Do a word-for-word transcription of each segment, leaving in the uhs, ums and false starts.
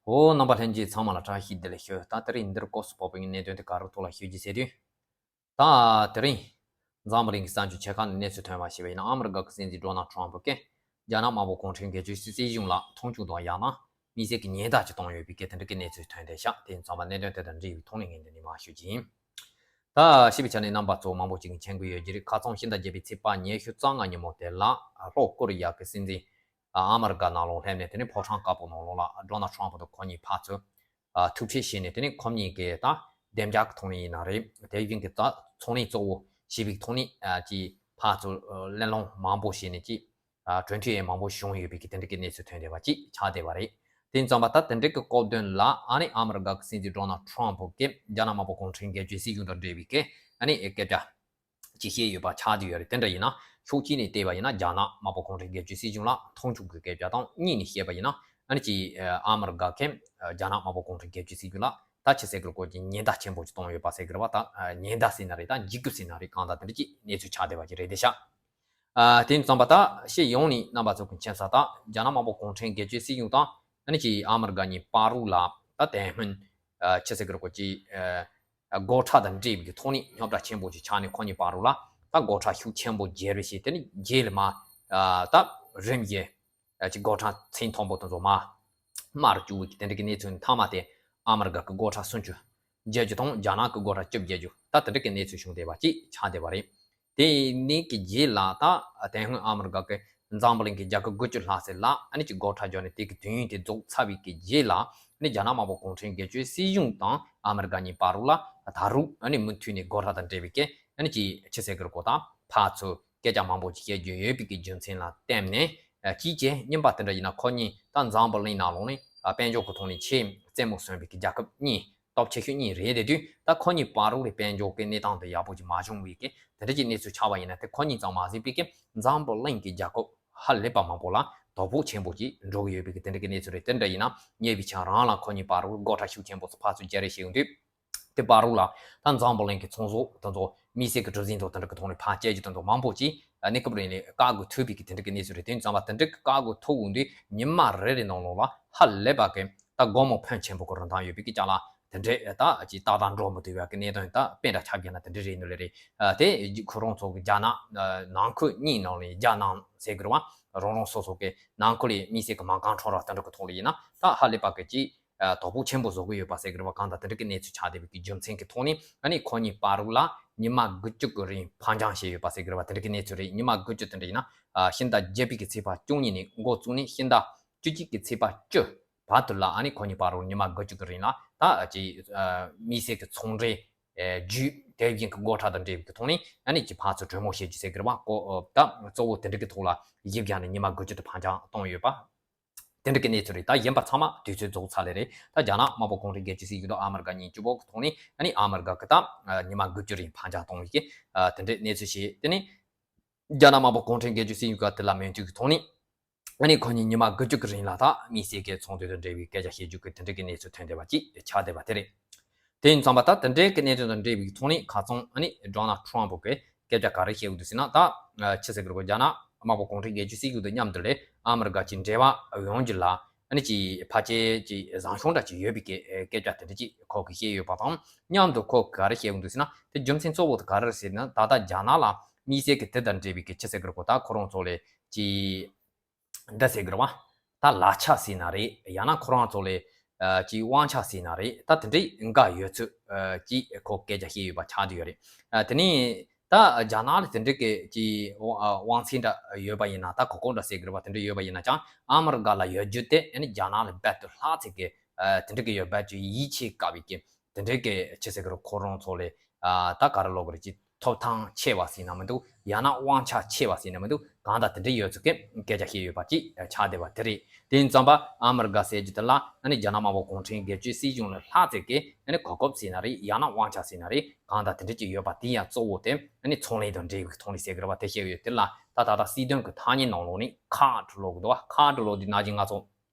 ཨོ། རྣམ་པ་ལྷན་རྒྱས་ཚང་མ་ལ་བཀྲ་ཤིས་བདེ་ལེགས་ཞུ། ད་དེ་རིང་འདིར་སྐོར་སུ་བབས་པའི་གནད་དོན་དེ་ག་རུ་ཐོག་ལ་ཞུ་རྒྱུ་ཟེར་དུས། ད་དེ་རིང་འཛམ་བུ་གླིང་གི་གསར་འགྱུར་ཆེ་ཁག་ནས་གནས་ཚུལ་ཐོན་པ་ཞིག་ཡིན་ན། ཨ་མི་རི་ཀ་གི་སྲིད་འཛིན་ཌོ་ནལ་ཁྲོམ་ཕུ་གིས་རྒྱ་ནག་དམར་པོ་གུང་ཁྲན་སྒེར་གཅོད་སྲིད་གཞུང་ལ་མཐོང་ཆུང་དང་ཡང་ན་དམིགས་བསལ་གྱི་ཉེན་བརྡ་ཅིག་བཏང་ཡོད་པའི་སྐད་དེ་འདྲ་གི་གནས་ཚུལ་ཐོན་བསྡད་ཤག་དེ་ཡིན་ཙང་མ་གནད་དོན་དེ་དང་འབྲེལ་བའི་ཐོག་ནས་ངས་འདི་ནས་མར་ཞུ་རྒྱུ་ཡིན། ད་ཞིབ་པའི་ཆ་ནས་རྣམ་པ་ཚོ་མང་པོ་ཅིག་མཁྱེན་གྱི་ཡོད་ཀྱི་རེད། ཁ་སང་ཕྱི་ཟླ་བརྒྱད་པའི་ཚེས་པ་ཉི་ཤུ་རྩ་ལྔ་ཉིན་མོ་དེ་ལ་ལྷོ་ཀོ་རི་ཡ་གི་སྲིད་འཛིན་ཨ་མི་རི་ཀ་ནང་ལོགས་སླེབས་ནས། དེ་ནས་ཕོ་བྲང་དཀར་པོ་ནང་ལོགས་ལ་ཌོ་ནལ་ཁྲོམ་ཕུ་དང་ཁོ་གཉིས་ཕར་ཚུར་ཨ་ཐུག་འཕྲད་བྱས་ནས། དེ་ནས་ཁོ་གཉིས་ཀྱི་ད་བདེ་འཇགས་ཀྱི་ཐོག་ནས་ཡིན་ན་རེད། དེ་བཞིན་གྱི་ད་ཚོང་ལས་གཙོ་བོ་ཞེས་པའི་ཐོག་ནས་ཨ་ཅིག་ཕར་ཚུར་ཨ་གླེང་སློང་མང་པོ་བྱས་ནས། ཅིག་ཨ་གྲོས་མཐུན་ཡང་མང་པོ་བྱུང་ཡོད་པའི་གི་དེ་འདྲ་གི་གནས་ཚུལ་ཐོན་བསྡད་པ་ཅིག་ཆགས་བསྡད་པ་རེད། དེ་ཡིན་ཙང་མ་ད་དེ་འདྲ་གི་སྐབས་དོན་ལ་ཨ་ནི་ཨ་མི་རི་ཀ་གི་སྲིད་འཛིན་ཌོ་ནལ་ཁྲོམ་ཕུ་གིས་རྒྱ་ནག་དམར་པོ་གུང་ཁྲན་སྒེར་གཅོད་སྲིད་གཞུང་དང་འབྲེལ་བའི་གི་ཨ་ནི་སྐད་ཆ་ཅིག་བཤད་ཡོད་པ་ཆགས་བསྡད་ཡོད་རེད། དེ་འདྲ་ཡིན་ན་ཕྱོགས་གཅིག་ནས་བལྟས་པ་ཡིན་ན་རྒྱ་ནག་དམར་པོ་གུང་ཁྲན་སྒེར་གཅོད་སྲིད་གཞུང་ལ་མཐོང་ཆུང་གི་སྐད་ཆ་དང་། གཉིས་ནས་བཤད་པ་ཡིན་ན་ཨ་ནི་ཅིག་ཨ་མི་རི་ཀ་གིས་རྒྱ་ནག་དམར་པོ་གུང་ཁྲན་སྒེར་གཅོད་སྲིད་གཞུང་ལ་ད་ཆི་ཟེར་གི་རེད། ཁོ་ཅིག་ཉེན་བརྡ་ཆེན་པོ་ཅིག་བཏང་ཡོད་པ་ཟེར་གི་རེད་བ། ད་ཉེན་བརྡ་ཟེར་ན་རེད། ད་འཇིགས་སྐུལ་ཟེར་ན་རེད། གང་ལྟར་དེ་འདྲ་ཅིག་གནས་ཚུལ་ཆགས་བསྡད་པ་ཅིག་རེད་བསྡད་ཤག་ཨ་དེ་ཡིན་ཙང་མ་ད་སྤྱི་ཡོངས་ནས་རྣམ་པ་ཚོ་གི་མཁྱེན་གསལ། ད་རྒྱ་ནག་དམར་པོ་གུང་ཁྲན་སྒེར་གཅོད་སྲིད་གཞུང་དང་ཨ་ནི་ཅིག་ཨ་མི་རི་ཀ་གཉིས་བར་དུ་ལ་ད་དེ་སྔོན་ཨ་ཆི་ཟེར་གི་རེད། ཁོ་ཅིག་ཨ་སྒོ་ཁྲལ་དང་འབྲེལ་བའི་ཐོག་ནས་རྙོག་དྲ་ཆེན་པོ་ཞིག་ཆགས་ནས། ཁོ་གཉིས་བར་དུ་ལ་ད་སྒོ་ཁྲལ་ཤུགས་ཆེན་པོ་བརྒྱབ་རེད་ཞེས། དེ་ནས་རྗེས་ལ་མ་ཨ་ད་རིམ་བཞིན་ཨ་ཅིག་སྒོ་ཁྲལ་ཚད་མཐོན་པོ་དེ་ཚོ་མར་དམའ་རུ་བཅུག་གི་དེ་འདྲ་གི་གནས་ཚུལ། མཐའ་མ་དེ་ཨ་མི་རི་ཀ་གི་སྒོ་ཁྲལ་སུམ་ཅུ་བརྒྱབ་རྒྱུ་དང་རྒྱ་ནག་གི་སྒོ་ཁྲལ་བཅུ་བརྒྱབ་རྒྱུ། ད་དེ་འདྲ་གི་གནས་ཚུལ་བྱུང་བསྡད་པ་ཅིག་ཆགས་བསྡད་པ་རེད། དེ་ནས་ཀྱི་རྗེས་ལ་ད་དེ་སྔོན་ཨ་མི་རི་ཀ་གི་འཛམ་བུ་གླིང་གི་རྒྱལ་ཁབ་དགུ་བཅུ་ལྷག་ཙམ་ལ་ཨ་ནི་ཅིག་སྒོ་ཁྲལ་བརྒྱབ་ནས། དེ་གི་དུས་ཡུན་དེ་རྫོགས་ཚར་བའི་གི་རྗེས་ལ་ཨ་ནི་རྒྱ་ནག་དམར་པོ་གུང་ཁྲན་སྒེར་གཅོད་སྲིད་གཞུང་དང་ཨ་མི་རི་ཀ་གཉིས་བར་དུ་ལ་ད་རུང་ཨ་ནི་མུ་མཐུད་ནས་སྒོ་ཁྲལ་དང་འབྲེལ་བའི་གི་ཨ་ནི་ཅིག་ཆི་ཟེར་གི་རེད། ཁོ་ད་ཕར་ཚུར་སྐད་ཆ་མང་པོ་ཅིག་བཤད་རྒྱུ་ཡོད་པའི་གི་རྒྱུ་མཚན་ལ་བརྟེན་ནས། ཨ་ཅིའི་ཕྱིར་རྙིང་པ་དེ་འདྲ་ཡིན་ན་ཁོ་གཉིས་ད་འཛམ་བུ་གླིང་ནང་ལོགས་ནས་ཨ་དཔལ་འབྱོར་གི་ཐོག་ནས་ཆེས་རྩེད་མོ་སོན་པའི་གི་རྒྱལ་ཁབ་གཉིས། སྟོབས་ཆེ་ཤོས་གཉིས་རེད། དེ་དུས་ད་ཁོ་གཉིས་བར་དུ་ལ་དཔལ་འབྱོར་གྱི་གནས་སྟངས་དེ་ཡག་པོ་ཅིག་མ་བྱུང་བའི་གི་དེ་འདྲ་ཅིག་གནས་ཚུལ་ཆགས་པ་ཡིན་ན། དེ་ཁོ་གཉིས་ཙམ་མ་ཟད་པའི་གི་འཛམ་བུ་གླིང་གི་རྒྱལ་ཁབ་ཧ་ལས་པ་མང་པོ་ལ་དོ་ཕོག་ཆེན་པོ་ཅིག་འགྲོ་གི་ཡོད་པའི་གི་དེ་འདྲ་གི་གནས་ཚུལ་རེད། དེ་འདྲ་ཡིན་ན་ཉེ་བའི་ཆར་རང་ལ་ཁོ་གཉིས་བར་དུ་སྒོ་ཁྲལ་ཤུགས་ཆེན་པོ་ཕར་ཚུར་བརྒྱབ་རེས་བྱེད་ཡོང་དུས། དེ་བར་དུ་ལ་ད་འཛམ་བུ་གླིང་གི་ཚོང་ཟོག་དེ་ཚོ་དམིགས་བསལ་གྱི་གྲུ་གཟིངས་ཐོག་དེ་འདྲ་གི་ཐོག་ནས་ཕར་བསྐྱལ་རྒྱུ་དེ་ཚོ་མང་པོ་ཅིག་གནས་སྐབས་རིང་ལ་བཀག་དགོས་ཐུག་པའི་གི་དེ་འདྲ་གི་གནས་ཚུལ་རེད། དེ་ཡིན་ཙང་མ་དེ་འདྲ་གི་བཀག་དགོས་ཐུག་ཡོང་དུས་ཉི་མ་རེ་རེ་ནང་ལོགས་ལ་ཧ་ལས་པ་གི་ད་སྒོར་མོ་ཕོན་ཆེན་པོ་གི་རིན་ཐང་ཡོད་པའི་གི་ཅ་ལག་དེ་འདྲ་ད་ཅིག་ཏག་ཏག་འགྲོ་མི་ཐུབ་པའི་གི་གནད་དོན། ད་དཔེ་འདྲ་ཆ་བཞག་ན་དེ་འདྲ་རེད་འདུག་ལེ་རེད། ཨ་དེ་ཁོ་རང་ཚོ་གི་རྒྱ་ནག་ནང་ཁུལ་གཉིས་ནང་ལ་རྒྱ་ནང་ཟེར་གི་རེད་བ། རང་རང་སོ་སོ་གི་ནང་ཁུལ་ལ་དམིགས་བསལ་གྱི་མ་རྐང་ཁྲོམ་ར་དེ་འདྲ་གི་ཐོག་ལ་ཡིན་ན་ད་ཧ་ལས་པ་གི་ཅིག་ཨ་དོ་ཕོག་ཆེན་པོ་བཟོ་གི་ཡོད་པ་ཟེར་གི་རེད་བ། གང་ལྟར་དེ་འདྲ་གི་གནས་ཚུལ་ཆགས་བསྡད་པའི་གི་རྒྱུ་མཚན་གྱི་ཐོག་ནས་ཨ་ནི་ཁོ་གཉིས་བར་དུ་ལ་ཉི་མ་དགུ་བཅུ་གི་རིང་ཕར་འགྱངས་བྱས་ཡོད་པ་ཟེར་གི་རེད་བ། དེ་འདྲ་གི་གནས་ཚུལ་རེད། ཉི་མ་དགུ་བཅུ་དེ་འདྲ་ཡིན་ན་ཨ་ཕྱི་ཟླ་བརྒྱད་པའི་གི་ཚེས་པ་བཅུ་གཉིས་ནས་འགོ་བཙུགས་ནས་ཕྱི་ཟླ་བཅུ་གཅིག་གི་ཚེས་པ་བཅུ་བར་དུ་ལ་ཨ་ནི་ཁོ་གཉིས་བར་དུ་ཉི་མ་དགུ་བཅུ་གི་རིང་ལ་ད་ཅིག་ཨ་དམིགས་བསལ་གྱི་ཚོང་འབྲེལ་ཨེ་བརྒྱུད། དེ་བཞིན་གྱི་སྒོ་ཁྲལ་དང་འབྲེལ་བའི་གི་ཐོག་ནས་ཨ་ནི་ཅིག་ཕར་ཚུར་གྲོས་མོལ་བྱེད་རྒྱུ་ཟེར་གི་རེད་བ། ཀོ་ཨ་ད་གཙོ་བོ་དེ་འདྲ་གི་ཐོག་ལ་གཞི་བཞག་ནས་ཉི་མ་དགུ་བཅུ་དེ་ཕར་འགྱངས་བཏང་ཡོད་པ། དེ་འདྲ་གི་གནས་ཚུལ་རེད། ད་གཞན་པ་ཚང་མ་དུས་ཚོད་རྫོགས་ཚར་ལེ་རེད། ད་རྒྱ་ནག་དམར་པོ་གུང་ཁྲན་སྒེར་གཅོད་སྲིད་གཞུང་དང་ཨ་མི་རི་ཀ་གཉིས་གཅིག་པོ་གི་ཐོག་ནས་ཨ་ནི་ཨ་མི་རི་ཀ་གི་ད་ཉི་མ་དགུ་བཅུ་རིང་ཕར་འགྱངས་གཏོང་བའི་གི་ཨ་དེ་འདྲའི་གནས་ཚུལ་ཞིག་དེ་ནི་རྒྱ་ནག་དམར་པོ་གུང་ཁྲན་སྒེར་གཅོད་སྲིད་གཞུང་གི་དེ་ལ་མོས་མཐུན་གི་ཐོག་ནས་ཨ་ནི་ཁོ་གཉིས་ཉི་མ་དགུ་བཅུ་གི་རིང་ལ་ད་དམིགས་བསལ་གྱི་ཚོང་དོན་དང་འབྲེལ་བའི་སྐད་ཆ་བཤད་རྒྱུ་གི་དེ་འདྲའི་གི་གནས་ཚུལ་ཐོན་བསྡད་པ་ཅིག་ཆགས་བསྡད་པ་དེ་རེད། དེ་ཡིན་ཙང་མ་ད་དེ་འདྲའི་གི་གནད་དོན་དང་འབྲེལ་བའི་ཐོག་ནས་ཁ་སང་ཨ་ནི་ཌོ་ནལ་ཊམ་ཕུ་གིས་སྐད་ཆ་ག་རེ་བཤད་ཡོད་འདུག་ཟེར་ན། ད་ཆི་ཟེར་གི་རེད། རྒྱ་ནག་དམར་པོ་གུང་ཁྲན་སྒེར་གཅོད་སྲིད་གཞུང་དང་མཉམ་དུ་ལས་ཨ་མི་རི་ཀ་གཅིག་འབྲེལ་བ་ཡོང་རྒྱུ་ལ་ཨ་ནི་ཅིག་ཕལ་ཆེར་ཅིག་བཟང་ཤོས་འདྲ་ཅིག་ཡོད་པའི་སྐད་སྐད་ཆ་དེ་འདྲ་ཅིག་ཁོ་གིས་བཤད་ཡོད་པ་དང་། མཉམ་དུ་ཁོ་གིས་ག་རེ་བཤད་ཡོད་འདུག་ཟེར་ན། དེ་རྒྱུ་མཚན་གཙོ་བོ་དེ་ག་རེ་རེད་ཟེར་ན། ད་ལྟ་རྒྱ་ནག་ལ་དམིགས་བསལ་གྱི་དེ་དང་འབྲེལ་བའི་གི་ཆི་ཟེར་གི་རེད་གོ། ད་ཁོ་རང་ཚོ་ལས་ཅིག་འདི་ཟེར་གི་རེད་བ། ད་ལག་ཆ་ཟེར་ན་རེད། ཡང་ན་ཁོ་རང་ཚོ་ལས་ཨ་ཅིག་དབང་ཆ་ཟེར་ན་རེད། ད་དེ་འདྲའི་འགའ་ཡོད་ཚུལ་ཨ་ཅིག་ཁོ་སྐད་ཆ་བཤད་ཡོད་པ་ཆགས་བསྡད་ཡོད་རེད། ཨ་དེ་ནས་ད་རྒྱ་ནག་ལ་དེ་འདྲའི་གི་ཅིག་དབང་ཨ་དབང་ཚད་འདྲ་ཡོད་པ་ཡིན་ན། ད་གོ་སྐབས་འདྲ་ཟེར་གི་རེད་བ། དེ་འདྲ་ཡོད་པ་ཡིན་ན་ཅང་ཨ་མི་རི་ཀ་ལ་ཡོད་རྒྱུ་དེ་ཨ་ནི་རྒྱ་ནག་ལས་རྦད་དེ་ལྷག་ཚད་ཀྱི་ཨ་དེ་འདྲའི་གི་ཡོད། རྦད་དེ་ཡིད་ཆེས་དཀའ་བའི་གི་དེ་འདྲའི་གི་ཆི་ཟེར་གི་རེད། ཁོ་རང་ཚོ་ལས་ཨ་ད་ག་རེ་ལབ་དགོས་རེད། ཅིག་ཐོབ་ཐང་ཆེ་བ་ཟེར་ན་མི་འདུག་ཡང་ན་དབང་ཆ་ཆེ་བ་ཟེར་ན་མི་འདུག་གང་ལྟར་དེ་འདྲ་ཡོད་ཚུལ་གྱི་སྐད་ཆ་བཤད་ཡོད་པ་ཅིག་ཆགས་བསྡད་པ་དེ་རེད། དེ་ཡིན་ཙང་པ་ཨ་མི་རི་ཀ་ཟེར་རྒྱུ་དེ་ལ་ཨ་ནི་རྒྱ་ནག་དམར་པོ་གུང་ཁྲན་སྒེར་གཅོད་སྲིད་གཞུང་ལས་ལྷག་ཙམ་གྱི་ཨ་ནི་གོ་སྐབས་ཟེར་ན་རེད། ཡང་ན་དབང་ཆ་ཟེར་ན་རེད། གང་ལྟར་དེ་འདྲ་ཅིག་ཡོད་པ་དེ་ཡང་གཙོ་བོ་དེ་ཨ་ནི་ཚོང་ལས་དང་འབྲེལ་བའི་ཐོག་ནས་ཟེར་གི་རེད་བ། དེ་བཤད་ཡོད། དེ་ལ་ད་ད་ལྟ་སྲིད་དོན་གྱི་ཐ་སྙད་ནང་ལོགས་ནས་ཁ་བྲོ་ལོ་གི་འདུག་བ། ཁ་བྲོ་ལོ་དེ་ནང་བཞིན་ང་ཚོ་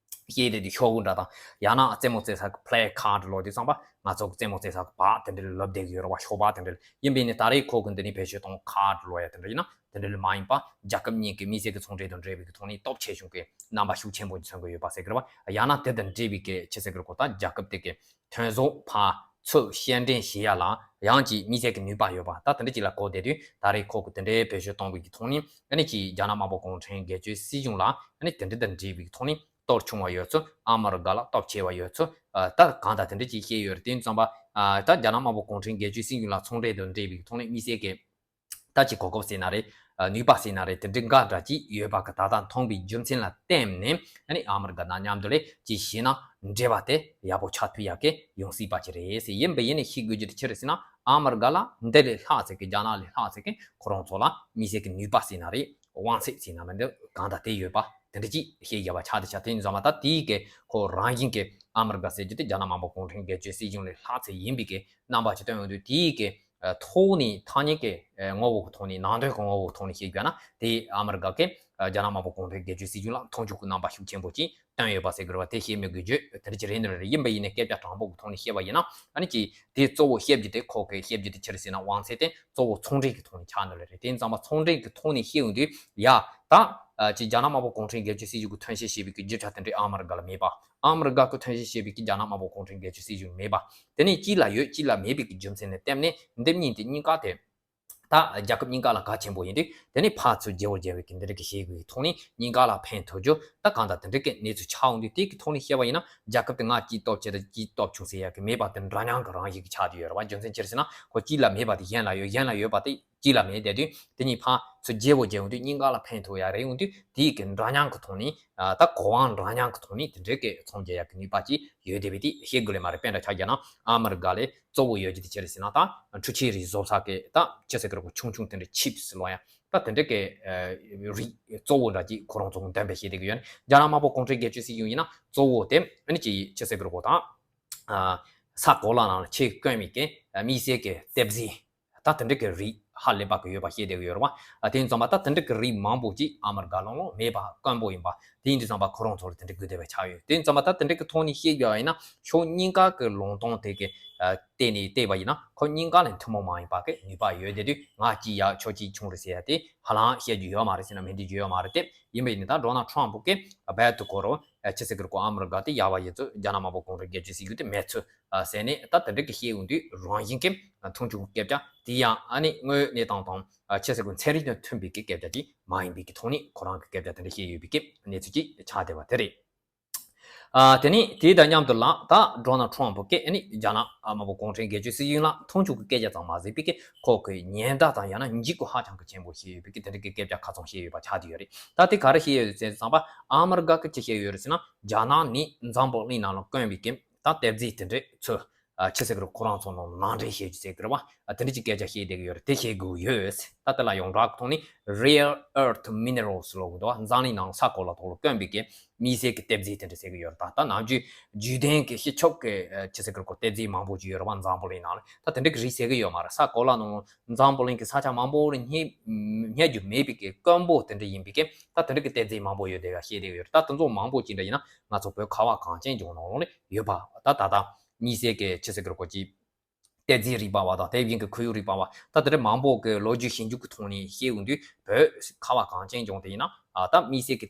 ཤེས་དེ་དུས་ཤོག་གུ་འདྲ་དང་ཡང་ན་རྩེད་མོ་རྩེ་ས་གི་play card ལོ་དེ་ཚང་པ་ང་ཚོ་གི་རྩེད་མོ་རྩེ་ས་གི་བག་དེ་འདྲ་ལབ་བསྡད་ཀྱི་ཡོད་རེད་བ། ཤོག་བག་དེ་འདྲ་ཡིན་པས་ནི་ད་རེས་ཁོ་གི་འདི་ནི་བེད་སྤྱོད་གཏོང་card ལོ་ཡ་དེ་འདྲ་ཡིན་ན་དེ་འདྲ་ལ་མ་ཡིན་པ་རྒྱལ་ཁབ་གཉིས་ཀྱི་མི་སེར་གྱི་ཚོང་འབྲེལ་དང་འབྲེལ་བའི་གི་ཐོག་ནས་སྟོབས་ཆེ་ཆུང་གི་རྣམ་པ་ཤུགས་ཆེན་པོ་མཚོན་གྱི་ཡོད་པ་ཟེར་གི་རེད་བ། ཡང་ན་དེ་དང་འབྲེལ་བའི་གི་ཆི་ཟེར་གི་རེད་གོ་ད་རྒྱལ་ཁབ་དེ་གི་ཐོན་ཟོག་ཕར་ཚུར་སྐྱེལ་འདྲེན་བྱེད་ཡ་ལ་ཡང་ཅིག་མི་སེར་གྱི་ནུས་པ་ཡོད་པ་ད་དེ་འདྲ་ཅིག་ལ་གོ་བསྡད་དུས་ད་རེས་ཁོ་གི་དེ་འདྲའི་བེད་སྤྱོད་གཏོང་བའི་གི་ཐོག་ནས་ཨ་ནི་ཅིག་རྒྱ་ནག་དམར་པོ་གུང་ཁྲན་སྒེར་གཅོད་སྲིད་གཞུང་ལ་ཨ་ནི་དེ་འདྲ་དང་འབྲེལ་བའི་གི་ཐོག་ནས་གཏོར་ཆུང་བ་ཡོད་ཚུལ། ཨ་མི་རི་ཀ་ལ་སྟོབས་ཆེ་བ་ཡོད་ཚུལ། ཨ་ད་གང་ལྟར་དེ་འདྲ་ཅིག་བཤད་ཡོད་རེད། དེ་ཙམ་པ་ཨ་ད་རྒྱ་ནག་དམར་པོ་གུང་ཁྲན་སྒེར་གཅོད་སྲིད་གཞུང་ལ་ཚོང་འབྲེལ་དང་འབྲེལ་བའི་ཐོག་ནས་དམིགས་བསལ་གྱི་ད་ཅིག་གོ་སྐབས་ཟེར་ན་རེད། ཨ་ནུས་པ་ཟེར་ན་རེད། དེ་འདྲའི་འགའ་འདྲ་ཅིག་ཡོད་པ་གི་ད་ལྟ་མཐོང་བའི་རྒྱུ་མཚན་ལ་བརྟེན་ནས་ཨ་ནི་ཨ་མི་རི་ཀ་དང་མཉམ་དུ་ལས་ཅིག་བྱས་ན་འབྲེལ་བ་དེ་ཡག་པོ་ཆགས་ཐུབ་ཡག་གི་ཡོང་སྲིད་པ་ཅིག་རེད་ཟེར། ཡིན་པ་ཡིན་ནས་ཤེས་དགོས་རྒྱུ་དེ་ཅི་རེད་ཟེར་ན་ཨ་མི་རི་ཀ་ལ་འདི་ལས་ལྷག་ཙམ་གི་རྒྱ་ནག་ལས་ལྷག་ཙམ་གི་ཁོ་རང་ཚོ་ལ་དམིགས་བསལ་གྱི་ནུས་པ་ཟེར་ན་རེད། དབང་ཚད་ཟེར་ན་མི་འདུག་གང་ལྟར་དེ་ཡོད་པ་དེ་འདྲ་ཅིག་ཤེས་དགོས་པ་ཆགས་དེ་ཆགས། དེ་ཡིན་ཙང་མ་ད་དེའི་གི་ཁོ་རང་བཞིན་གྱི་ཨ་མི་རི་ཀ་ཟེར་རྒྱུ་དེ་རྒྱ་ནག་དམར་པོ་གུང་ཁྲན་སྒེར་གཅོད་སྲིད་གཞུང་ལས་ལྷག་ཙམ་ཡིན་པའི་གི་རྣམ་པ་ཅིག་སྟོན་ཡོང་དུས་དེའི་གི་ཐོག་ནས་ཐ་སྙད་ཀྱི་ངོ་བོ་གི་ཐོག་ནས་ནང་དོན་གྱི་ངོ་བོ་གི་ཐོག་ནས་བཤད་དགོས་ན་དེ་ཨ་མི་རི་ཀ་གི་རྒྱ་ནག་དམར་པོ་གུང་ཁྲན་སྒེར་གཅོད་སྲིད་གཞུང་ལ་མཐོང་ཆུང་གི་རྣམ་པ་ཤུགས་ཆེན་པོ་ཅིག་བསྟན་ཡོད་པ་ཟེར་དགོས་རེད་བ། དེ་བཤད་མི་དགོས་རྒྱུ་དེ་འདྲ་ཅིག་རེད་འདུག་རེད། ཡིན་པ་ཡིན་ནའི་སྐད་ཆ་དྲང་པོ་གི་ཐོག་ནས་བཤད་པ་ཡིན་ན་ཨ་ནི་ཅིག་དེ་གཙོ་བོ་བཤད་རྒྱུ་དེ་ཁོ་གི་བཤད་རྒྱུ་དེ་ཅི་རེད་ཟེར་ན་དབང་ཚད་དེ་གཙོ་བོ་ཚོང་འབྲེལ་གྱི་ཐོག་ནས་ཆགས་འདུག་ལེ་རེད། དེ་ཡིན་ཙང་མ་ཚོང་འབྲེལ་གྱི་ཐོག་ནས་བཤད་ཡོང་དུས་ཡ་ད་ཅིག་རྒྱ་ནག་དམར་པོ་གུང་ཁྲན་སྒེར་གཅོད་སྲིད་གཞུང་གི་ཐོན་སྐྱེད་བྱས་པའི་གི་རྒྱུ་ཆ་དེ་འདྲའི་ཨ་མི་རི་ཀ་ལ་མེད་པ། ཨ་མི་རི་ཀ་གི་ཐོན་སྐྱེད་བྱས་པའི་གི་རྒྱ་ནག་དམར་པོ་གུང་ཁྲན་སྒེར་གཅོད་སྲིད་གཞུང་མེད་པ། དེ་ནས་གཅིག་ལ་ཡོད་གཅིག་ལ་མེད་པའི་གི་རྒྱུ་མཚན་ལ་བརྟེན་ནས་འདི་གཉིས་དེ་གཉིས་ཀ་དེ། ད་རྒྱལ་ཁབ་གཉིས་ཀ་ལ་གལ་ཆེན་པོ་ཡིན་དུས་དེ་ནས་ཕར་ཚུར་བརྗེ་བོ་བརྗེ་བའི་གི་འདི་འདྲ་གི་བྱེད་སྒོའི་ཐོག་ནས་གཉིས་ཀ་ལ་ཕན་ཐོགས་རྒྱུ་ད་གང་ལྟར་དེ་འདྲ་གི་གནས་ཚུལ་ཆགས་འོང་དུས་དེ་གི་ཐོག་ནས་བཤད་པ་ཡིན་ན་རྒྱལ་ཁབ་དེ་ང་གཅིག་སྟོབས་ཆེ་དང་གཅིག་སྟོབས་ཆུང་ཟེར་ཡག་གི་མེད་པ་དེ་འདྲ་མཉམ་གི་རང་བཞིན་གི་ཆགས་བསྡད་ཡོད་རེད་བ། རྒྱུ་མཚན་ཅི་རེད་ཟེར་ན་ཁོ་གཅིག་ལ་མེད་པ་དེ་གཞན་ལ་ཡོད། གཞན་ལ་ཡོད་པ་དེ་གཅིག་ལ་མེད་བསྡད་དུས་དེ་གཉིས་ཕར་ཚུར་བརྗེ་བོ་བརྗེ་འོང་དུས་གཉིས་ཀ་ལ་ཕན་ཐོགས་ཡག་རེད། འོང་དུས་དེ་གི་འདྲ་མཉམ་གི་ཐོག་ནས་ད་གོ་དབང་འདྲ་མཉམ་གི་ཐོག་ནས་དེ་འདྲ་གི་ཚོང་རྒྱག་ཡག་གི་ནུས་པ་ཅིག་ཡོད་བསྡད་པའི་དེ་བཤད་དགོས་ལེ་མ་རེད། དཔེ་འདྲ་ཆ་བཞག་ན་ཨ་མི་རི་ཀ་ལས། གཙོ་བོ་ཡོད་རྒྱུ་དེ་ཅི་རེད་ཟེར་ན་ད་འཕྲུལ་ཆས་རིགས་བཟོ་ས་གི་ད་ཅི་ཟེར་གི་རེད་གོ་ཆུང་ཆུང་དེ་འདྲ་ཆིབས་ལོ་ཡ་ད་དེ་འདྲ་གི་རིགས་གཙོ་བོ་འདྲ་ཅིག་ཁོ་རང་ཚོ་འདོན་པའི་བཤད་དེ་གི་ཡོད་ནི། རྒྱ་ནག་དམར་པོ་གུང་ཁྲན་སྒེར་གཅོད་སྲིད་གཞུང་ཡིན་ན་གཙོ་བོ་དེ་ཨ་ནི་ཅི་ཅི་ཟེར་གི་རེད་གོ་ད་ས་གོ་ལ་ནང་ལ་ཆེས་དཀོན་མི་གི་དམིགས་བསལ་གི་ལྟེབ་རྫས་ད་དེ་འདྲ་གི་རིགས་ཧ་ལས་པ་གི་ཡོད་པ་བཤད་དེ་གི་ཡོད་རེད་བ། དེ་ཡིན་ཙང་མ་ད་དེ་འདྲ་གི་རིགས་མང་པོ་ཅིག་ཨ་མི་རི་ཀ་ལོང་ལོང་མེད་པ་དཀོན་པོ་ཡིན་པ། དེ་ཡིན་དུས་ཙམ་པ་ཁོ་རང་ཚོ་ལ་དེ་འདྲ་དགོས་བསྡད་པའི་ཆགས་ཡོད། དེ་ཡིན་ཙམ་པ་ད་དེ་འདྲ་གི་ཐོག་ནས་བཤད་དགོས་པ་ཡིན་ན་ཕྱོགས་གཉིས་ཀ་གི་ལུང་སྟོང་དེ་གི་བལྟས་ནས་བལྟས་པ་ཡིན་ན་ཁོ་གཉིས་ཀ་ལ་ཐུན་མོང་མ་ཡིན་པ་གི་ནུས་པ་ཡོད་དེ་དུས་ང་གཅིག་ཡག་ཁྱོད་གཅིག་ཆུང་རེད་ཟེར་ཡ་དེ་ཧ་ལམ་བཤད་རྒྱུ་ཡོད་མ་རེད་ཟེར་ན་མི་འགྲིག་རྒྱུ་ཡོད་མ་རེད་དེ། ཡིན་པ་ཡིན་ན་ད་ཌོ་ནལ་ཊམ་ཕུ་གི་རྦད་དེ་ཁོ་རང་ཆི་ཟེར་གི་རེད་གོ་ཨ་མི་རི་ཀ་དེ་ཡག་པ་ཡིན་ཚུལ་རྒྱ་ནག་དམར་པོ་གུང་ཁྲན་སྒེར་གཅོད་སྲིད་གཞུང་དེ་མེད་ཚུལ་ཟེར་ནས་ད་དེ་འདྲ་གི་བཤད་ཡོང་དུས་རང་བཞིན་གི་མཐོང་ཆུང་གི་སྐད་ཆ་དེ་ཡང་ཨ་ནི་དངོས་གནས་དང་དང་ཆི་ཟེར་གི་ཚན་རིག་དང་མཐུན་པའི་གི་སྐད་ཆ་དེ་མ་ཡིན་པའི་གི་ཐོག་ནས་ཁོ་རང་གི་སྐད་ཆ་དེ་འདྲ་བཤད་ཡོད་པའི་གི་གནས་ཚུལ་ཅིག་ཆགས་བསྡད་པ་དེ་རེད། ཨ་དེ་ནས་དེ་དང་མཉམ་དུ་ལ་ད་ཌོ་ནལ་ཊམ་ཕུ་གིས་ཨ་ནི་རྒྱ་ནག་དམར་པོ་གུང་ཁྲན་སྒེར་གཅོད་སྲིད་གཞུང་ལ་མཐོང་ཆུང་གི་སྐད་ཆ་ཙམ་མ་ཟད་པའི་གི་ཁོ་གི་ཉེན་བརྡ་དང་ཡང་ན་འཇིགས་སྐུལ་ཧ་ཅང་གི་ཆེན་པོ་བྱས་ཡོད་པའི་གི་དེ་འདྲ་གི་སྐད་ཆ་ཁ་ཚང་བཤད་ཡོད་པ་ཆགས་བསྡད་ཡོད་རེད། ད་དེ་ག་རེ་བཤད་ཡོད་ཟེར་ཙམ་པ་ཨ་མི་རི་ཀ་གི་ཅི་བཤད་ཡོད་རེད་ཟེར་ན་རྒྱ་ནག་ནས་འཛམ་བུ་གླིང་ནང་ལ་བཀོན་པའི་གི་ད་ལྟེབ་རྫས་དེ་འདྲས་ཚོ། ཨ་ཆི་ཟེར་གི་རེད་ཁོ་རང་ཚོ་ནང་ནང་འདྲེན་བྱེད་རྒྱུ་ཟེར་གི་རེད་བ། ཨ་དེ་འདྲ་ཅིག་སྐད་ཆ་བཤད་བསྡད་གི་ཡོད་རེད། དེ་བཤད་དགོས་ཡོད། ད་དེ་ལ་ཡོངས་གྲགས་ཀྱི་ཐོག་ནས་rare earth minerals ལབ་གི་འདུག་བ། འཛམ་གླིང་ནང་ས་གོ་ལ་ཐོག་ལ་དཀོན་པའི་གི་དམིགས་བསལ་གི་ལྟེབ་རྫས་དེ་འདྲ་ཟེར་གི་ཡོད་རེད། ད་ད་ནམ་རྒྱུན་རྒྱུན་ལྡན་གི་སྤྱི་ཁྱབ་གི་ཨ་ཆི་ཟེར་གི་རེད་ཁོ་ལྟེབ་རྫས་མང་པོ་ཅིག་ཡོད་རེད་བ་འཛམ་བུ་གླིང་ནང་ལ། ད་དེ་འདྲ་གི་རིགས་ཟེར་གི་ཡོད་མ་རེད། ས་གོ་ལ་ནང་འཛམ་བུ་གླིང་གི་ས་ཆ་མང་པོ་རེད་རྙེད་རྙེད་རྒྱུ་མེད་པའི་གི་དཀོན་པོ་དེ་འདྲ་ཡིན་པའི་གི་ད་དེ་འདྲ་གི་ལྟེབ་རྫས་མང་པོ་ཡོད་བསྡད་ཡ་བཤད་བསྡད་གི་ཡོད་རེད། ད་དེ་ཚོ་མང་པོ་ཅིག་འདྲ་ཡིན་ན་ང་ཚོ་བོད་ཁ་བ་གངས་ཅན་ལྗོངས་ནང་ལོགས་ལ་ཡོད་པ་ད་ད་ད་དམིགས་བསལ་གི་ཆི་ཟེར་གི་རེད་ཁོ་ཅིག་གཏེར་རྫས་རིག་པ་བ་དང་དེ་བཞིན་གྱི་ཁོར་ཡུག་རིག་པ་བ་ད་དེ་འདྲ་མང་པོ་གི་ལོ་རྒྱུས་ཞིབ་འཇུག་གི་ཐོག་ནས་བཤད་ཡོང་དུས་བོད་ཁ་བ་གངས་ཅན་ལྗོངས་དེ་ཡིན་ན་ད་དམིགས་བསལ་གྱི་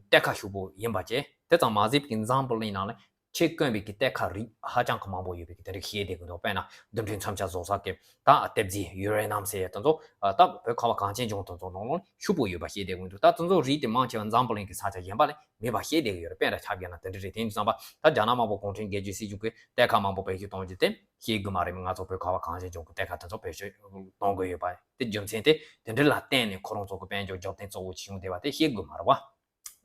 གཏེར་ཁ་ཤུགས་པོ་ཡིན་པ་བཅས་དེ་ཙམ་མ་ཟད་པའི་འཛམ་བུ་གླིང་ནང་ལ་ཆེས་དཀོན་པའི་གི་གཏེར་ཁ་རིགས་ཧ་ཅང་གི་མང་པོ་ཡོད་པའི་གི་དེ་འདྲ་བཤད་བསྡད་ཀྱི་འདུག་དཔེར་ན་རྡུལ་ཕྲན་མཚོན་ཆ་བཟོ་ས་གི་ད་གཏེར་རྫས་ཡུ་རེ་ནམ་ཟེར་ཡ་དེ་ཚོ་ད་བོད་ཁ་བ་གངས་ཅན་ལྗོངས་དེ་ཚོ་ནང་ལ་ཤུགས་པོ་ཡོད་པ་བཤད་བསྡད་ཀྱི་འདུག་ད་དེ་ཚོ་རིགས་དེ་མང་ཆེ་བ་འཛམ་བུ་གླིང་གི་ས་ཆ་གཞན་པ་ལ་མེད་པ་བཤད་བསྡད་ཀྱི་ཡོད་རེད། དཔེར་ན་ཆ་བཞག་ན་དེ་འདྲ་རེད། དེ་ཡིན་དུས་ཙམ་པ་ད་རྒྱ་ནག་དམར་པོ་གུང་ཁྲན་སྒེར་གཅོད་སྲིད་གཞུང་གི་གཏེར་ཁ་མང་པོ་བེད་སྤྱོད་གཏོང་རྒྱུ་དེ་ཤེས་དགོས་མ་རེད། ང་ཚོ་བོད་ཁ་བ་གངས་ཅན་ལྗོངས་ཀྱི་གཏེར་ཁ་དེ་ཚོ་བེད་སྤྱོད་གཏོང་དགོས་ཡོད་པ་དེ་རྒྱུ་མཚན་དེ་དེ་འདྲ་ལ་བརྟེན་ནས་ཁོ་རང་ཚོ་གི་དཔལ་འབྱོར་རྒྱབ་རྟེན་གཙོ་བོ་ཅིག་བྱུང་བསྡད་པ་དེ་ཤེས་དགོས་མ་རེད་བ།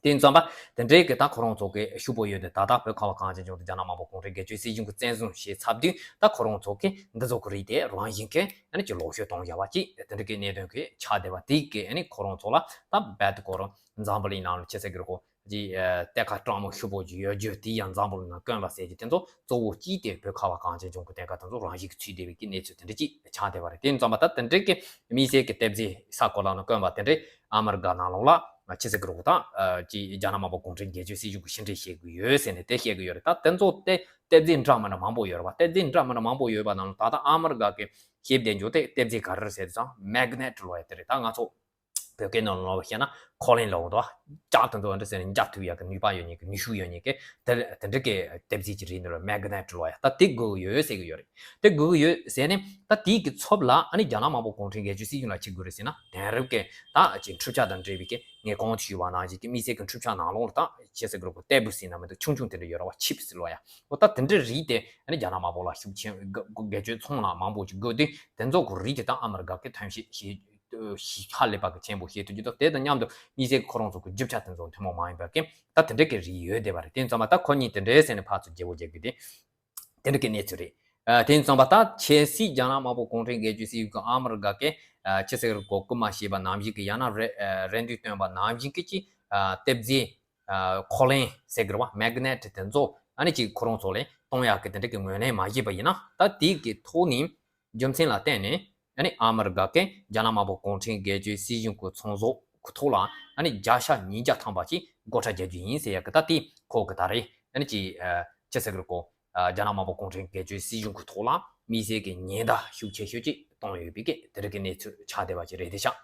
དེ་ཡིན་ཙམ་པ་དེ་འདྲའི་གི་ད་ཁོ་རང་ཚོ་གི་ཤུགས་པོ་ཡོད་དེ་ད་ལྟ་བོད་ཁ་བ་གངས་ཅན་ལྗོངས་དེ་རྒྱ་ནག་དམར་པོ་གུང་ཁྲན་སྒེར་གཅོད་སྲིད་གཞུང་གི་བཙན་བཟུང་བྱས་ཚར་དུས་ད་ཁོ་རང་ཚོ་གི་འདི་ཚོ་གི་རིགས་དེ་རང་བཞིན་གི་ཨ་ནི་ཅིག་ལོག་ཤོས་གཏོང་བྱ་བ་ཅིག་དེ་འདྲ་གི་གནད་དོན་གི་ཆགས་བསྡད་པ་དེ་གི་ཨ་ནི་ཁོ་རང་ཚོ་ལ་ད་རྦད་དེ་ཁོ་རང་འཛམ་བུ་གླིང་ནང་ལ་ཆི་ཟེར་གི་རེད་གོ། ཀྱི་གཏེར་ཁ་གྲངས་མང་ཤུགས་པོ་ཅིག་ཡོད་རྒྱུ་དེ་ཡང་འཛམ་བུ་གླིང་ནང་དཀོན་པ་ཟེར་རྒྱུ་དེ་ཚོ་གཙོ་བོ་གཅིག་དེ་བོད་ཁ་བ་གངས་ཅན་ལྗོངས་ཀྱི་གཏེར་ཁ་དེ་ཚོ་རང་བཞིན་གྱིས་ཚུད་བསྡད་པའི་གི་གནས་ཚུལ་དེ་འདྲ་ཅིག་ཆགས་བསྡད་པ་རེད། དེ་ཡིན་ཙམ་པ་ད་དེ་འདྲའི་གི་དམིགས་བསལ་གྱི་གཏེར་རྫས་ས་གོ་ལ་ནང་དཀོན་པ་དེ་འདྲའི་ཨ་མི་རི་ཀ་ནང་ལོགས་ལ་ ཆི་ཟེར་གི་རེད་གོ། ད་ཅི་རྒྱ་ནག་དམར་པོ་གུང་ཁྲན་སྒེར་གཅོད་སྲིད་གཞུང་གི་ཕྱི་འབྲེལ་བྱེད་གི་ཡོད་ཟེར་ནས་དེ་བཤད་གི་ཡོད་རེད། ད་དེ་ཚོ་དེ་གཏེར་རྫས་འདྲ་མི་འདྲ་མང་པོ་ཡོད་རེད་བ། གཏེར་རྫས་འདྲ་མི་འདྲ་མང་པོ་ཡོད་པ་ནང་ལ་ད་ལྟ་ཨ་མི་རི་ཀ་གི་ཤེས་ལྡན་རྒྱུ་དེ་གཏེར་རྫས་ག་རེ་རེད་ཟེར་དུས་ཙང་མེག་ནེ་ཊི་ལབ་ཡ་དེ་རེད། ད་ང་ཚོ་བོད་སྐད་ནང་ལ་བཤད་ན་ཁོ་ལན་ལབ་འདུག་བ། ལྕགས་དེ་ཚོ་འདྲ་ཟེར་ནས་འཇགས་ཐུབ་ཡ་གི་ནུས་པ་ཡོད་མཁན་གི་ནུས་ཤུགས་ཡོད་མཁན་གི་དེ་དེ་འདྲ་གི་གཏེར་རྫས་ཅིག་རེད་འདུག་ར། མེག་ནེ་ཊི་ལབ་ཡ། ད་དེ་དགོས་ཡོད་ཟེར་གི་ཡོད་རེད། དེ་དགོས་ཡོད་ཟེར་ནས་ད་དེའི་གི་ཚབ་ལ་ཨ་ནི་རྒྱ་ནག་དམར་པོ་གུང་ཁྲན་སྒེར་གཅོད་སྲིད་གཞུང་ལ་ཅི་དགོས་རེད་ཟེར་ན། དེང་རབས་ཀྱི་ད་ཅིག་འཕྲུལ་ཆས་དང་འབྲེལ་བའི་གི་ངས་གོང་དུ་ཞུས་པ་ནང་བཞིན་གྱི་དམིགས་བསལ་གྱི་འཕྲུལ་ཆས་ནང་ལོགས་ལ་ད་ཆི་ཟེར་གི་རེད་གོ། ལྟད་མོ་ཟེར་ན་མི་འདུག་ཆུང་ཆུང་དེ་འདྲ་ཡོད་ར་བ། ཆིབ་སི་ལབ་ཡ། འོ་ད་དེ་འདྲ་རིགས་དེ་ཨ་ནི་རྒྱ་ནག་དམར་པོ་ལ་ཤུགས་ཆེན་སྒེར་གཅོད་ཚོང་ལ་མང་པོ་ཅིག་དགོས་དུས། དེ་ཚོ་གི་རིགས་དེ་ད་ཨ་མི་རི་ཀ་གི་ཐོན་སྐྱེད་བྱེད་ཧ་ལས་པ་གི་ཆེན་པོ་བྱེད་ཐུབ་ཀྱི་འདུག་དེ་དང་མཉམ་དུ་དམིགས་བསལ་གྱི་ཁོ་རང་ཚོ་གི་རྒྱུ་ཆ་དེ་ཚོ་ཐུན་མོང་མ་ཡིན་པ་གི་ད་དེ་འདྲ་གི་རིགས་ཡོད་བསྡད་པ་རེད། དེ་ཙམ་པ་ད་ཁོ་གཉིས་དེ་འདྲ་ཟེར་ནས་ཕར་ཚུར་བརྗེ་བོ་རྒྱག་གི་དེ། དེ་འདྲ་གི་གནས་ཚུལ་རེད། ཨ། དེ་ཙམ་པ་ད་ཆབ་སྲིད་རྒྱ་ནག་དམར་པོ་གུང་ཁྲན་སྒེར་གཅོད་སྲིད་གཞུང་གི་ཨ་མི་རི་ཀ་གི་ཨ་ཆི་ཟེར་གོ། སྐུལ་མ་བྱས་པ་ནང་བཞིན་གི་ཡང་ན་རེ་ཨ་རེ་འདུན་བཏོན་པ་ནང་བཞིན་གི་ཅི་ཨ་གཏེར་རྫས་ཨ་ཁོ་ལན་ཟེར་གི་རེད་བ། མེག་ནེ་ཊི་དེ་ཚོ་ཨ་ནི་ཅིག་ཁོ་རང་ཚོ་ལ་གཏོང་ཡག་གི་དེ་འདྲ་གི་ངོས་ལེན་མ་བྱས་པ་ཡིན་ན། ད་དེ་གི་ཐོག་ནས་རྒྱུ་མཚན་ལ་བརྟེན་ནས་ཨ་ནི་ཨ་མི་རི་ཀ་གི་རྒྱ་ནག་དམར་པོ་གུང་ཁྲན་སྒེར་གཅོད་སྲིད་གཞུང་གི་ཚོང་ཟོག་གི་ཐོག་ལ་ཨ་ནི་བརྒྱ་ཆ་ཉིས་བརྒྱ་ཐམ་པ་ཅིག་སྒོ་ཁྲལ་རྒྱག་རྒྱུ་ཡིན་ཟེར་ཡག་གི་ད་དེ་ཁོ་གི་ད་རེས་ཨ་ནི་ཅིག་ཨ་ཆི་ཟེར་གི་རེད་གོ། ཨ་རྒྱ་ནག་དམར་པོ་གུང་ཁྲན་སྒེར་གཅོད་སྲིད་གཞུང་གི་ཐོག་ལ་དམིགས་བསལ་གྱི་ཉེན་བརྡ་ཤུགས་ཆེ་ཤོས་ཅིག་བཏང་ཡོད་པའི་གི་དེ་རིགས་ཀྱི་གནས་ཚུལ་ཆགས་བསྡད་པ་ཅིག་རེད་དེ་ཤག་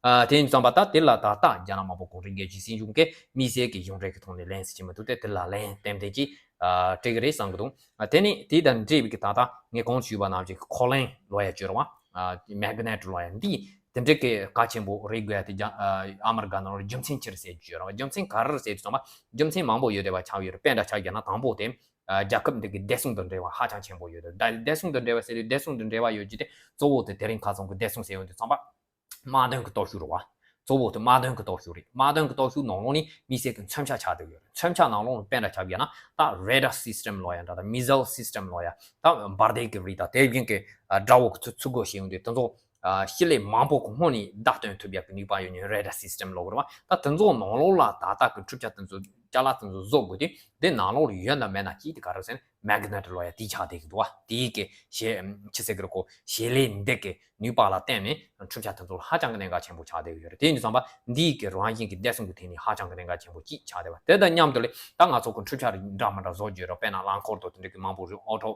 ཨ་དེ་ཡིན་ཙང་པ་ད་དེ་ལ་ད་ལྟ་རྒྱ་ནག་དམར་པོ་གུང་ཁྲན་སྒེར་གཅོད་སྲིད་གཞུང་གིས་དམིགས་བསལ་གྱི་གཞུང་འབྲེལ་གྱི་ཐོག་ནས་ལན་ཟེར་གྱི་མི་འདུག་སྟེ། དེ་ལ་ལན་ཏན་ཏན་ཅིག་ཨ་སྤྲད་གི་རེད་བསམ་གི་འདུག་ཨ་དེ་ནི་དེ་དང་འབྲེལ་བའི་གི་ད་ལྟ་ངས་གོང་དུ་ཞུས་པ་ནང་བཞིན་གྱི་ཁོ་ལན་ལབ་ཡ་ཅིག་ཡོད་རེད་བ། ཨ་མེག་ནེ་ཊི་ལབ་ཡ་འདི་དེ་འདྲའི་གི་གལ་ཆེན་པོ་རེད་དགོས་ཡ་དེ་རྒྱ་ཨ་ཨ་མི་རི་ཀ་ནང་ལ་རྒྱུ་མཚན་ཅི་རེད་ཟེར་རྒྱུ་ཡོད་རེད་བ། རྒྱུ་མཚན་ག་རེ་རེད་ཟེར་དུས་ཙམ་པ་རྒྱུ་མཚན་མང་པོ་ཡོད་རེད་བ། ཆགས་ཡོད་རེད། དཔེ་འདྲ་ཆགས་བཞག་ན་དང་པོ་དེ་ཨ་རྒྱལ་ཁབ་འདི་གི་བདེ་སྲུང་དང་འབྲེལ་བ་ཧ་ཅང་ཆེན་པོ་ཡོད་རེད། ད་བདེ་སྲུང་དང་འབྲེལ་བ་ཟེར་དུས་བདེ་སྲུང་དང་འབྲེལ་བ་ཡོད་རྒྱུ་དེ་གཙོ་བོ་དེ་དེ་རིང་ཁ་སང་གི་བདེ་སྲུང་ཟེར་ཡོང་དུས་ཙམ་པ་དམག་དོན་གྱི་སྟོབས་ཤུགས་རེད་བ། གཙོ་བོ་དེ་དམག་དོན་གྱི་སྟོབས་ཤུགས་རེད། དམག་དོན་གྱི་སྟོབས་ཤུགས་ནང་ལོགས་ནས་དམིགས་བསལ་གྱི་མཚོན་ཆ་ཆགས་བསྡད་ཡོད་རེད། མཚོན་ཆ་ནང་ལོགས་ནས་དཔེ་འདྲ་ཆགས་བཞག་ན་ད་རེ་ཌར་སིས་ཊེམ་ལབ་ཡ་འདྲ་དང་མི་སིལ་སིས་ཊེམ་ལབ་ཡ། ད་འབར་མདེལ་གྱི་རིགས་དང་དེ་བཞིན་གྱི་ཨ་དགྲ་བོ་གི་ཚུར་ཚུར་རྒོལ་བྱེད་ཡོང་དུས་དེ་ཚོ་ཨ་སྤྱི་ལེ་མང་པོ་གི་སྔོན་ནས་བརྡ་སྟོན་ཐུབ་ཡག་གི་ནུས་པ་ཡོད་མཁན་རེ་ཌར་སིས་ཊེམ་ལབ་དགོས་རེད་བ། ད་དེ་ཚོ་ནང་ལོགས་ལ་ད་ལྟ་གི་འཕྲུལ་ཆས་དེ་ཚོ་ཅ་ལག་དེ་ཚོ་བཟོ་དགོས་དུས་དེ་ནང་ལོགས་ལ་ཡོད་ན་མེད་ན་གཅིག་དེ་ག་རེ་ཟེར་ན་མེག་ནེ་ཊི་ལབ་ཡ་དེ་ཆགས་བསྡད་ཀྱི་འདུག་བ། དེའི་གི་ཞེ་ཆི་ཟེར་གི་རེད་གོ། བྱེད་ལས་འདི་གི་ནུས་པ་ལ་བརྟེན་ནས་འཕྲུལ་ཆས་དེ་ཚོ་ལ་ཧ་ཅང་གི་གནད་འགག་ཆེན་པོ་ཆགས་བསྡད་ཀྱི་ཡོད་རེད། དེ་ཡིན་དུས་ཙམ་པ་འདིའི་གི་རང་བཞིན་གྱི་བདེ་སྲུང་གི་ཐད་ནས་ཧ་ཅང་གི་གནད་འགག་ཆེན་པོ་གཅིག་ཆགས་བསྡད་པ། དེ་དང་མཉམ་དུ་ལས་ད་ང་ཚོ་གི་འཕྲུལ་ཆས་རིགས་འདྲ་མི་འདྲ་བཟོ་རྒྱུ་ཡོད་རེད། དཔེར་ན་རླངས་འཁོར་དང་དེ་འདྲ་གི་མང་པོ་རེད། ཨོ་ཊོ་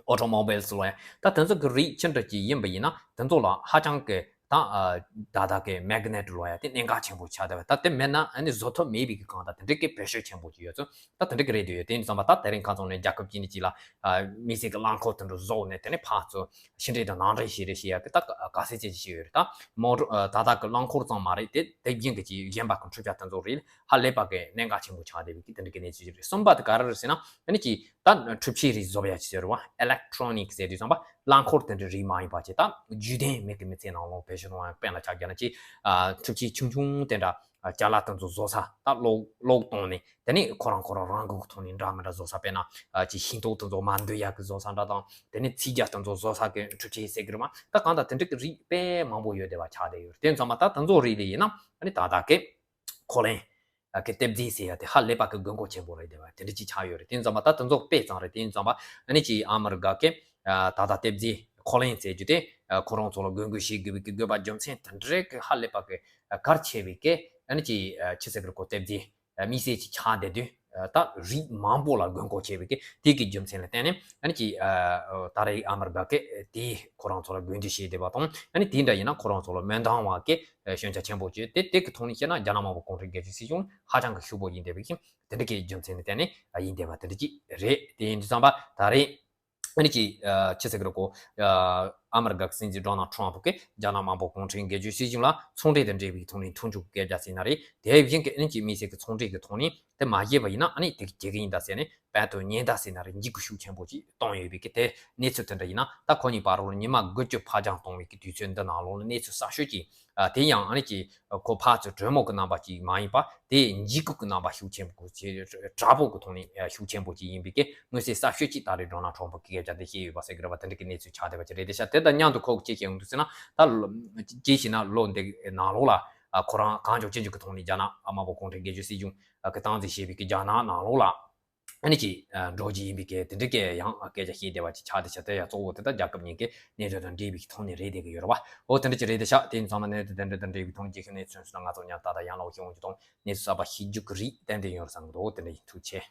ཨོ་ཊོ་མོ་བེལ་སི་ལབ་ཡ། ད་དེ་ཚོ་གི་རིགས་ཅི་འདྲ་ཅིག་ཡིན་པ་ཡིན་ན་དེ་ཚོ་ལ་ཧ་ཅང་གི་ད་ཨ་ད་ལྟ་གི་མེག་ནེ་ཊི་ལབ་ཡ་དེ་གནད་འགག་ཆེན་པོ་ཆགས་བསྡད་པ། ད་དེ་མེད་ན་ཨ་ནི་བཟོ་ཐབས་མེད་པའི་གི་སྒང་ད་དེ་འདྲ་གི་བེད་སྤྱོད་ཆེན་པོ་ཅིག་ཡོད་ཚུལ་ད་དེ་འདྲ་གི་རེད་འདུག་ཡོད། དེ་ཡིན་ཙམ་པ་ད་དེ་རིང་ཁ་སང་ནས་རྒྱལ་ཁབ་གཅིག་ནས་གཅིག་ལ་ཨ་དམིགས་བསལ་གི་རླངས་འཁོར་དེ་འདྲ་བཟོ་ནས་དེ་ནས་ཕར་ཚུར་ཕྱི་འབྲེལ་དང་ནང་འབྲེལ་བྱེད་རེས་བྱེད་ཡ་གི་ད་ག་ག་ཚད་ཅིག་བྱེད་ཡོད་རེད། ད་མོ་ཊ་ཨ་ད་ལྟ་གི་རླངས་འཁོར་ཙམ་མ་རེད། དེ་དེ་བཞིན་གི་ཅིག་གཞན་པ་གི་འཕྲུལ་ཆས་དེ་ཚོ་རིགས་ཧ་ལས་པ་གི་གནད་འགག་ཆེན་པོ་ཆགས་བསྡད་པའི་གི་དེ་འདྲ་གི་གནས་ཚུལ་ཅིག་རེད། གསུམ་པ་དེ་ག་རེ་རེད་ཟེར་ན་ཨ་ནི་ཅིག་ད་འཕྲུལ་ཆས་རིགས་བཟོ་ཡ་ཅིག་ཟེར་བ། ཨི་ལེག་ཊོ་ནིག་ཟེར་དུས་ཙམ་པ་རླངས་འཁོར་དེ་འདྲ་རིགས་མ་ཡིན་པ་ཅིག་ད་བརྒྱུད་ལྡན་མི་གི་མི་ཚེ་ནང་ལོགས་བེད་སྤྱོད་གཏོང་ཡ་དཔེར་ན་ཆ་བཞག་ན་ཅིག་ཨ་འཕྲུལ་ཆས་ཆུང་ཆུང་དེ་འདྲ་ཅ་ལག་དེ་ཚོ་བཟོ་ས་ད་གློག་གློག་བཏང་ནས་དེ་ནས་ཁོ་རང་ཁོ་རང་རང་འགུལ་གྱི་ཐོག་ནས་འདྲ་མི་འདྲ་བཟོ་ས། དཔེར་ན་ཨ་ཅིག་ཤིང་ཏོག་དེ་ཚོ་མ་འདུས་ཡག་གི་བཟོ་ས་འདྲ་དང་དེ་ནས་ཚིག་རྒྱག་དེ་ཚོ་བཟོ་ས་གི་འཕྲུལ་ཆས་ཟེར་གི་རེད་མ། ད་གང་ལྟར་དེ་འདྲ་གི་རིགས་དཔེ་མང་པོ་ཡོད་བསྡད་པ་ཆགས་བསྡད་ཡོད་རེད། དེ་ཙམ་པ་ད་དེ་ཚོ་རིགས་ལ་ཡིན་ན་ཨ་ནི་ད་ལྟ་གི་ཁོ་ལན་གི་གཏེར་རྫས་ཟེར་ཡ་དེ་ཧ་ལས་པ་གི་དགོས་མཁོ་ཆེན་པོ་རེད་བསྡད་པ་དེ་འདྲ་ཅིག་ཆགས་ཡོད་རེད། དེ་ཡིན་ཙམ་པ་ད་དེ་ཚོ་དཔེ་ཙམ་རེད། དེ་ཡིན་ཙམ་པ་ཨ་ནི་ཅིག་ཨ་མི་རི་ཀ་གི་ད་ལྟ་གཏེར་རྫས་ཁོ་ལན་ཟེར་རྒྱུ་དེ་ཁོ་རང་ཚོ་ལ་དགོས་མཁོ་བྱེད་དགོས་པའི་གི་དགོས་པ་རྒྱུ་མཚན་དེ་འདྲའི་གི་ཧ་ལས་པ་གི་གལ་ཆེ་བའི་གི་ཨ་ནི་ཅིག་ཆི་ཟེར་གི་རེད་གོ། གཏེར་རྫས་དམིགས་བསལ་ཅིག་ཆགས་བསྡད་དུས་ད་རིགས་མང་པོ་ལ་དགོས་མཁོ་ཆེ་བའི་གི་དེ་གི་རྒྱུ་མཚན་ལ་བརྟེན་ནས་ཨ་ནི་ཅིག་ད་རེས་ཨ་མི་རི་ཀ་གི་དེ་ཁོ་རང་ཚོ་ལ་དགོས་འདུན་བྱས་བསྡད་པ་དང་། ཨ་ནི་དེ་འདྲ་ཡིན་ན་ཁོ་རང་ཚོ་ལ་མི་འདང་བ་གི་ཨ་ཞན་ཆ་ཆེན་པོ་བྱས་ཏེ་དེ་གི་ཐོག་ནས་བཤད་ན་རྒྱ་ནག་དམར་པོ་གུང་ཁྲན་སྒེར་གཅོད་སྲིད་གཞུང་ཧ་ཅང་གི་ཤུགས་པོ་ཡིན་བསྡད་པའི་གི་དེ་འདྲ་གི་རྒྱུ་མཚན་ལ་བརྟེན་ནས་ཡིན་བསྡད་པ་དེ་འདྲ་ཅིག་རེད། དེ་ཡིན་དུས་ཙམ་པ་ད་རེས་ཨ་ནི་ཅིག་ཨ་ཆི་ཟེར་གི་རེད་གོ། ཨ་ཨ་མི་རི་ཀ་གི་སྲིད་འཛིན་ཌོ་ནལ་ཊམ་ཕུ་གིས་རྒྱ་ནག་དམར་པོ་གུང་ཁྲན་སྒེར་གཅོད་སྲིད་གཞུང་ལ་ཚོང་འབྲེལ་དང་འབྲེལ་བའི་ཐོག་ནས་མཐུན་འཇུག་སྐད་ཆ་ཟེར་ན་རེད། དེ་བཞིན་གི་ཨ་ནི་ཅིག་དམིགས་བསལ་གི་ཚོང་འབྲེལ་གི་ཐོག་ནས་དེ་མ་བྱས་པ་ཡིན་ན་ཨ་ནི་དེ་གི་བྱེད་གི་ཡིན་ད་ཟེར་ནས་བོད་དུ་ཉེན་བརྡ་ཟེར་ན་རེད། འཇིགས་སྐུལ་ཤུགས་ཆེན་པོ་ཅིག་བཏང་ཡོད་པའི་གི་དེ་གནས་ཚུལ་དེ་འདྲ་ཡིན་ན། ད་ཁོ་གཉིས་བར་ལ་ཉི་མ་དགུ་བཅུ་ཕར་འགྱངས་གཏོང་བའི་གི་དུས་ཚོད་འདི་ནང་ལོགས་ལ་གནས་ཚུལ་གསར་ཤོས་ཅིག་ཨ་དེ་ཡང་ཨ་ནི་ཅིག་ཁོ་ཕར་ཚུར་གྲོས་མོལ་གི་རྣམ་པ་ཅིག་མ་ཡིན་པ་དེ་འཇིགས་སྐུལ་གི་རྣམ་པ་ཤུགས་ཆེན་པོ་ཅིག་དྲག་པོ་གི་ཐོག་ནས་ཤུགས་ཆེན་པོ་ཅིག་ཡིན་པའི་གི་མངོན་གསལ་གསར་ཤོས་ཅིག་ད་རེས་ཌོ་ནལ་ཊམ་ཕུ་གི་སྐད་ཆ་དེ་བཤད་ཡོད་པ་ཟེར་གི་རེད་བ། དེ་འདྲ་གི་གནས་ཚུལ་ཆགས་བསྡད་པ་ཅིག་རེད། དེ་ཤ་དེ་དང་མཉམ་དུ་ཁོ་གི་ཅི་བཤད་ཡོང་འདུག་ཟེར་ན། ད་ལོ་ཅི་ཞིག་ན་ལོ་འདི་ནང་ལོགས་ལ་ཁོ་རང་གང་བྱུང་ཅི་བྱུང་གི་ཐོག་ནས་རྒྱ་ནག་དམར་པོ་གུང་ཁྲན་སྒེར་གཅོད་སྲིད་གཞུང་གི་སྟངས་འཛིན་བྱེད་པའི་གི་རྒྱ་ནག་ནང་ལོགས་ལ། ཨ་ནི་ཅིག་འགྲོ་རྒྱུ་ཡིན་པའི་སྐད་དེ་འདྲའི་སྐད་ཡང་སྐད་ཆ་བཤད་བསྡད་པ་ཅིག་ཆགས་བསྡད་ཤག་དེ་ཡང་གཙོ་བོ་དེ་ད་རྒྱལ་ཁབ་གཉིས་ཀའི་གནས་ཚུལ་དང་འབྲེལ་བའི་ཐོག་ནས་རེད་བསྡད་ཀྱི་ཡོད་རེད་བ། འོ་དེ་འདྲ་ཅིག་རེད་བསྡད་ཤག་དེ་ཡིན་ཙང་མ་གནས་ཚུལ་དེ་འདྲ་དང་འབྲེལ་བའི་ཐོག་ནས་རྒྱལ་ཁབ་གནས་ཚུལ་སོགས་ང་ཚོ་མཉམ་ལྟ་དང་ཡང་ལོག་ཤེས་འོང་རྒྱུ་དང་གནས་ཚུལ་གསར་པ་ཤེས་རྒྱུ་གི་རིགས་ཏན་ཏན་ཡོད་རེད་བསམ་གི་འདུག་དེ་འདྲ་ཡིན། ཐུགས་རྗེ་ཆེ།